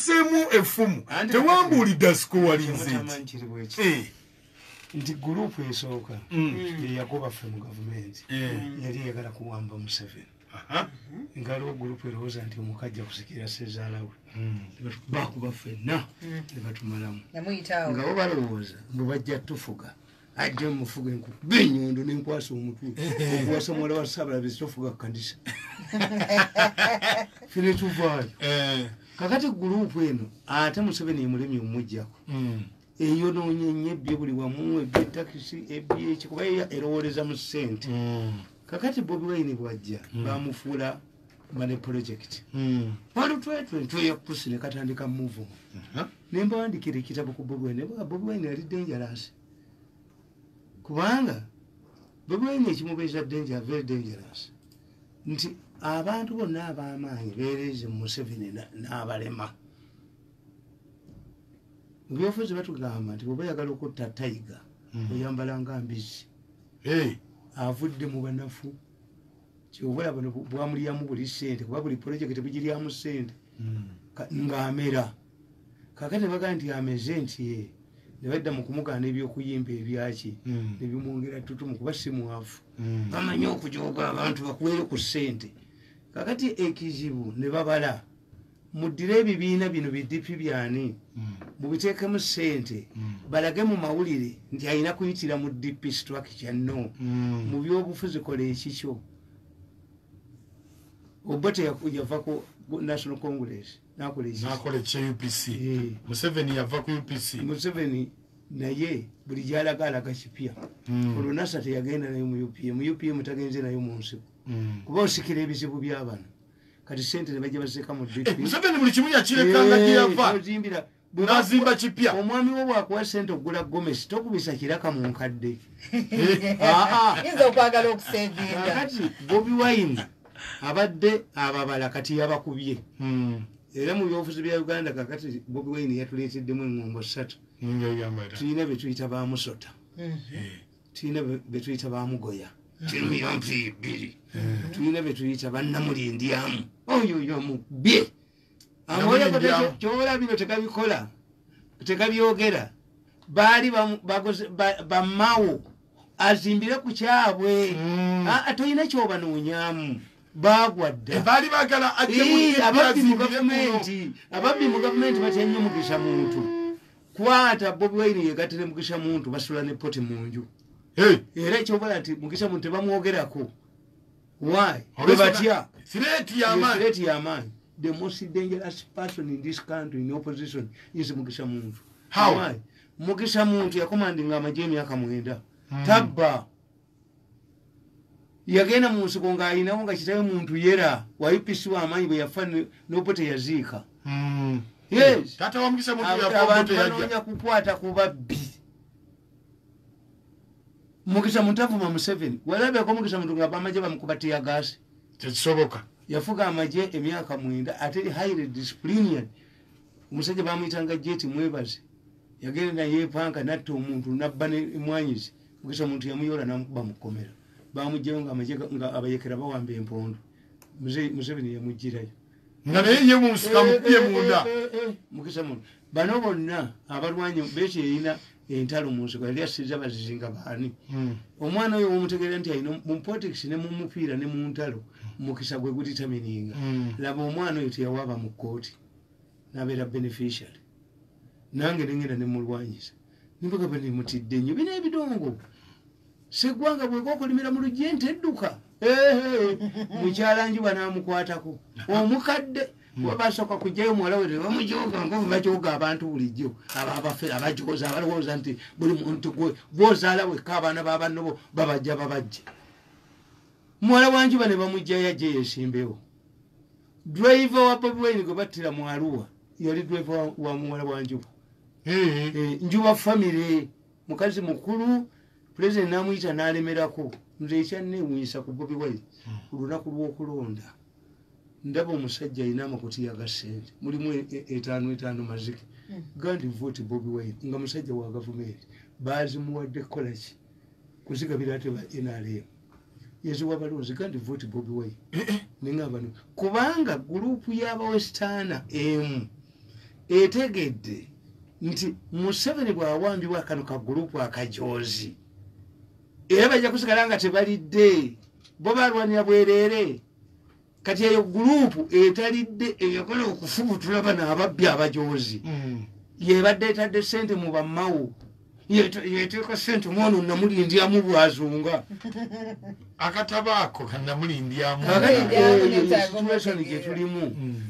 Ondeseemu effumu, tewambuulidde sikowalinze. Nti gurupu esooka yeyagoba ffe mu gavumenti yali eyagala kuwamba Museveni. Nga aliwo gurupu erowooza nti omukajja kusikira sezaala we, bakuba ffenna ne batumalamu. Nga bo balowooza mbu bajja tufuga, ajja mufuga enkuba enyondo nenkwasa omutwe okuwasa muwala wa Ssaabalabizi, tofuga kanisa, ffe ne tuvaayo. Kakati gurupu eno ate Museveni emulemye omujjako, eyonoonye nnyo, ebbye buli wamu, ebyetakisi, ebyeki, kuba erowooleza mu ssente. Kakati Bobi Wine bwajja, bamufuula money project. Walutwetwe ntweyakusi ne katandika muvumo. Nembawandikira ekitabo ku Bobi Wine. Bobi Wine yali dangerous, kubanga Bobi Wine ekimubeeza danger, very dangerous, nti abantu bonna ab'amaanyi beereze mu Museveni n'abalema. Mu byobufuzi batugamba nti bw'oba oyagala okutta tiger, oyambala nga mbizi. Avudde mu banafu, kyobula bano bwamulyamu buli sente, kuba buli projekiti bugiryamu sente ng'amera. Kakati bagaa nti ameze, nti ye ne badda mu kumugaana ebyokuyimba ebyaki, ne bimwongera tutumu, kuba si mwavu. Bamanyi okujooga abantu bakuweeyo ku ssente. Kakati ekizibu ne babala, muddire ebibiina bino bidipi byani, mubiteekemu ssente, balage mu mawulire nti alina kuyitira mu DP structure. No, mu byobufuzi kola ekikyo. Obote yava ku National Congress nakola ekikyo. Nakola ekye UPC. Museveni yava ku UPC. Museveni naye buli gyalaga alaga kipya. Olwo Nasa teyagenda nayo mu UPM, UPM tagenze nayo mu nsiko, kuba osikira ebizibu by'abano. Kati sente ne bajja baziteeka mu DP. Museveni buli kimu yakirekanga gye yava. Ozimbira N'azimba kipya. Omwami wo bwakuwa sente okugula gomesi, tokubisa kiraka mu nkadde. Yinza okwagala okusevinga. Kakati Bobi Wine abadde ababala, kati yabakubye. Era mu byobufuzi bya Uganda kakati Bobi Wine yatuleeteddemu eŋŋombo ssatu. Tulina be tuyita bamusota, tulina be tuyita bamugoya tiruya bbiri, tulina be tuyita bannamulindyamu. Oyo oyo mubye. Namulindyamu. Kyobola bino tekabikola, tekabyogera. Baali bamawo azimbire ku kyabwe. Aa, tolina kyobanoonyaamu, baagwa dda. Baali baagala ajje mu Ii, DP ababbi mu azimbire muno. gavumenti, ababbi mu gavumenti batya nnyo Mugisha Muntu. Kwata Bobi Wine yegattire Mugisha Muntu, basula ne poti mu nju. Era ekyobola nti Mugisha Muntu tebamwogerako. Why? Bwe batya. Threat y'amaanyi. Threat y'amaanyi. The most dangerous person in this country in opposition is Mugisha Muntu. How? Why? Mugisha Muntu yakomandinga amagye emyaka 9. Tabba yagenda mu nsiko ng'ayinawo nga kitawe muntu yera wa UPC w'amaanyi, bwe yafa n'Obote yaziika. Yes. Taata wa Mukisa Muntu yafa, abantu Obote yajja. banoonya kukwata ku babbi. Mukisa Muntu avuma Museveni. Walabyeko Mukisa Muntu nga bamagye bamukuba teargas? Tekisoboka. Yafuga amagye emyaka 9, ate highly disciplined. Omusajja bamuyitanga Jeti Mwebaze, yagenda yeepanka natta omuntu nabba nemwanyizi. Mukisa Muntu yamuyoola namukuba mu kkomera, bamugjayo nga amagye nga abayekera bawamba empondo. Museveni yamugirayo. Nga naye ye munsika mukubye munda. Mukisa Muntu bano bonna abalwanyi beki erina entalo mu nsiko, yali asiriza bazizinga baani. Omwana oyo womutegeera nti alina mu politics ne mu mupiira ne mu ntalo, mukisa gwe guditamininga. Laba omwana oyo teyawaaba mu kkooti n'abeera beneficiary. Nange nengenda nemulwanyisa, nimbagamba nemutidde nnyo bino ebidongo. Seggwanga bweka okulimira mu lujja ente edduka. Ehe, mukyala Njuba n'amukwatako omukadde, kuba basooka kugjayo muwala we tebamujoga nga bwe bajoga abantu bulijjo. Abo abafe abajoza abalowooza nti buli muntu gwozaala wekka, abaana ba banno bo babajja babajja. Muwala wa Njuba ne bamugjayo ajje yeesimbewo. Driver wa Bobi Wine gwe battira mu Arua yali driver wa muwala wa Njuba. Njuba family mukazi mukulu, pulezidenti n'amuyita n'alemerako. Nze ekyanneewuunyisa ku Bobi Wine, ku lunaku lw'okulonda ndaba omusajja alina amakutiya ga ssente mulimu etaano etaano mazike, gandi vote Bobi Wine, nga musajja wa gavumenti. Bazimuwadde kukola ki? Kuzigabira ate ba NRM yaziwa balonzi, gandi vote Bobi Wine. Neŋŋamba no kubanga gurupu y'abawesitaana emu Etegedde nti Museveni bw'awambibwa kano ka gurupu akajozi, era bajja kusigala nga tebalidde, bo balwanira bwereere. Kati eyo gurupu etalidde eyakola okufubutula bano ababbi abajozi, yebadde etadde sente mu bammawo, yeteeka sente mwono namulindyamu bwazunga akatabaako kanamulindyamu. Situation gye tulimu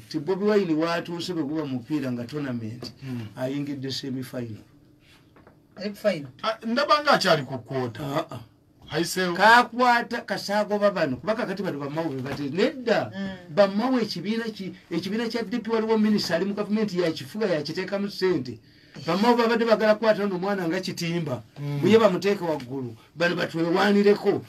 ti Bobi Wine watuuse bwe guba mupiira nga tournament ayingidde semi-final. Ndaba nga akyali ku kwota. Kakwata kasaagoba bano kuba kakati bano bammawo be bate nedda. Bammawo ekibiina kya DP, waliwo minisita ali mu gavumenti yakifuga yakiteekamu ssente. Bammawo babadde bagala kukwata ono omwana nga kitimba, buye bamuteeke waggulu bano batwewanireko.